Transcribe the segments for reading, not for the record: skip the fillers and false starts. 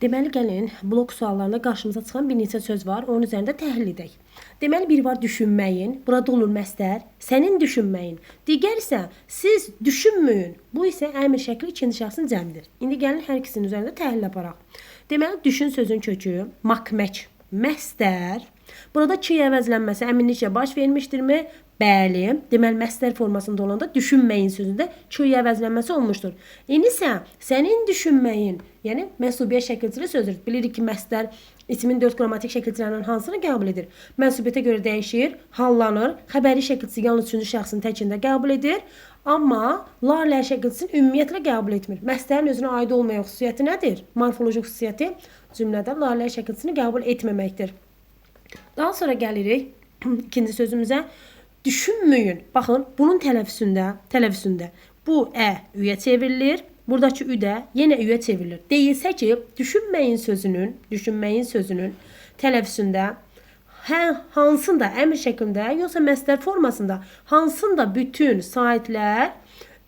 Deməli, gəlin, blok suallarında qarşımıza çıxan bir neçə söz var, onun üzərində təhlil edək. Deməli, bir var düşünməyin, burada olur məstər, sənin düşünməyin. Digər isə siz düşünməyin, bu isə əmr şəkli ikinci şəxsin cəmdir. İndi gəlin hər ikisinin üzərində təhlil aparaq. Deməli, düşün sözün kökü, makmək, məstər. Burada ki əvəzlənməsi əminliklə baş vermişdirmi? Bəli. Deməli, məstər formasında olanda düşünməyin sözündə ki əvəzlənməsi olmuşdur. İndi isə sənin düşünməyin, yəni mənsubiyyət şəkilçili sözdür. Bilirik ki, məstər ismin 4 qrammatik şəkilçilərindən hansını qəbul edir? Mənsubiyyətə görə dəyişir, hallanır, xəbəri şəkilçisi yalnız üçüncü şəxsin təkində qəbul edir. Amma lar-lər şəkilçisini ümumiyyətlə qəbul etmir. Məstərin özünə aid olmayan xüsusiyyəti nədir? Morfoloji xüsusiyyəti cümlədə lar-lər şəkilçisini qəbul etməməkdir. Daha sonra gəlirik ikinci sözümüzə. Düşünməyin. Baxın, bunun tələffüzündə bu ə üyə çevrilir. Buradakı ü də yenə üyə çevrilir. Deyilsə ki, düşünməyin sözünün tələffüzündə hansında əmr şəklində, yoxsa məstər formasında hansında bütün saitlər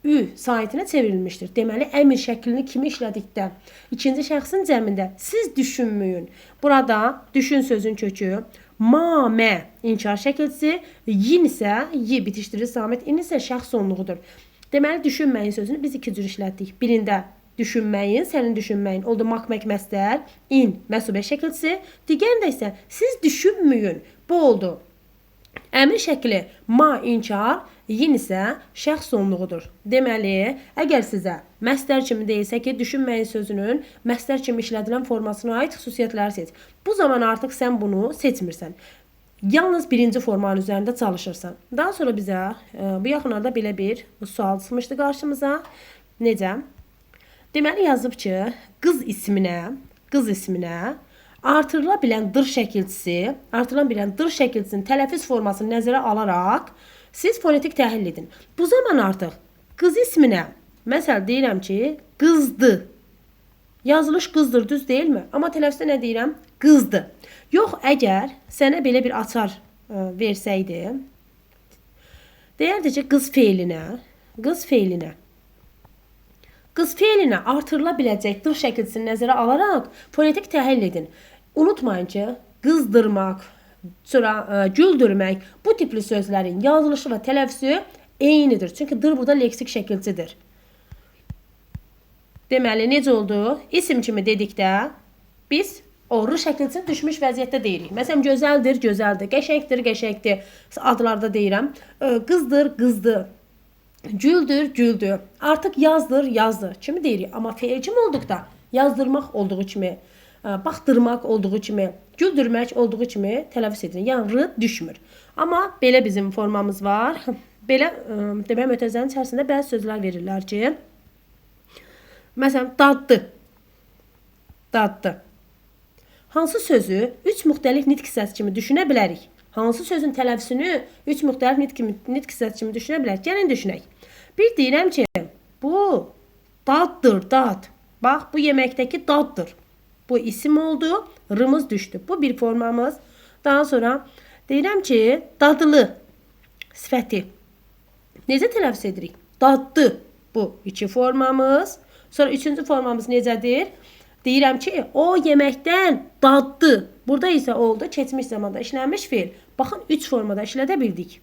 ü saitinə çevrilmişdir. Deməli, əmr şəklini kimi işlədikdə ikinci şəxsin cəmində siz düşünməyin. Burada düşün sözün kökü ma, mə inkar şəkilçisi, yin isə y bitişdirir samit, in isə şəxs sonluğudur. Deməli, düşünməyin sözünü biz iki cür işlətdik. Birində düşünməyin, sənin düşünməyin oldu mak-mək məstər, in məsubiyyət şəkilçisi. Digərində isə siz düşünməyin. Bu oldu. Əmr şəkli ma inkar, yin isə şəxs sonluğudur. Deməli, əgər sizə məstər kimi deyilsə ki, düşünməyin sözünün məstər kimi işlədilən formasına aid xüsusiyyətləri seç. Bu zaman artıq sən bunu seçmirsən. Yalnız birinci formanın üzərində çalışırsan. Daha sonra bizə bu yaxınlarda belə bir sual çıxmışdı qarşımıza. Necə? Deməli, yazıb ki, qız isminə artırıla bilən dır şəkilçisi, artırıla bilən dır şəkilçisinin tələffüz formasını nəzərə alaraq siz fonetik təhlil edin. Bu zaman artıq qız isminə, məsəl deyirəm ki, qızdı. Yazılış qızdır, düz deyilmi? Amma tələffüzdə nə deyirəm? Qızdı. Yox, əgər sənə belə bir açar versəydi, deyərdi ki, qız feilinə artırıla biləcək dır şəkilçisini nəzərə alaraq fonetik təhlil edin. Unutmayın ki, qızdırmaq, sonra güldürmək, bu tipli sözlərin yazılışı və tələffüzü eynidir. Çünki dır burada leksik şəkilçidir. Deməli, necə oldu? İsim kimi dedikdə biz o r şəkilçisini düşmüş vəziyyətdə deyirik. Məsələn, gözəldir, gözəldir, qəşəngdir, qəşəngdir adlarda deyirəm. Qızdır, qızdı. Güldür, güldü. Artıq yazdır, yazdı kimi deyirik. Amma feil kimi olduqda yazdırmaq olduğu kimi, baxdırmaq olduğu kimi, güldürmək olduğu kimi tələffüz edilir. Yəni, r düşmür. Amma belə bizim formamız var. Belə, demək, mötərizənin içərisində bəzi sözlər verirlər ki, məsələn, daddı. Daddı. Hansı sözü üç müxtəlif nitq hissəsi kimi düşünə bilərik? Hansı sözün tələffüzünü üç müxtəlif nitq hissəsi kimi düşünə bilərik? Gəlin düşünək. Bir deyirəm ki, bu daddır, dad. Bax, bu yeməkdəki daddır. Bu isim oldu, rımız düşdü. Bu bir formamız. Daha sonra deyirəm ki, dadlı sifəti. Necə tələffüz edirik? Daddı. Bu iki formamız. Sonra üçüncü formamız necədir? Deyirəm ki, o yeməkdən daddı. Burada isə oldu keçmiş zamanda işlənmiş feil. Baxın, üç formada işlədə bildik.